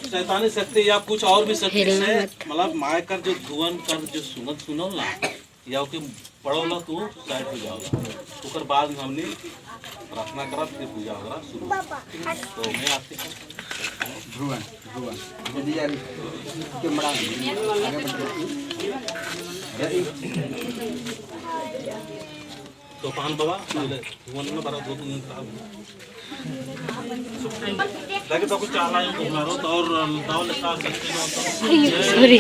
शैतानी शक्ति या कुछ और भी शक्ति हिलना से मत। मतलब माय कर जो धुअन कर जो सुगंध सुनल ना या ओके पड़ोला तू साइड हो जाओगा। ओकर बाद में हमने प्रार्थना करा, फिर पूजा वगैरह शुरू। तो मैं आपके साथ ध्रुवन ध्रुवन जल्दी यार के मड़ा आगे बढ़। तो पान बाबा पहले धुअन में बारा 2-3 दिन खराब लगे तो कुछ चाला जो मारो तो और दाव लेखा सकते हो। सॉरी।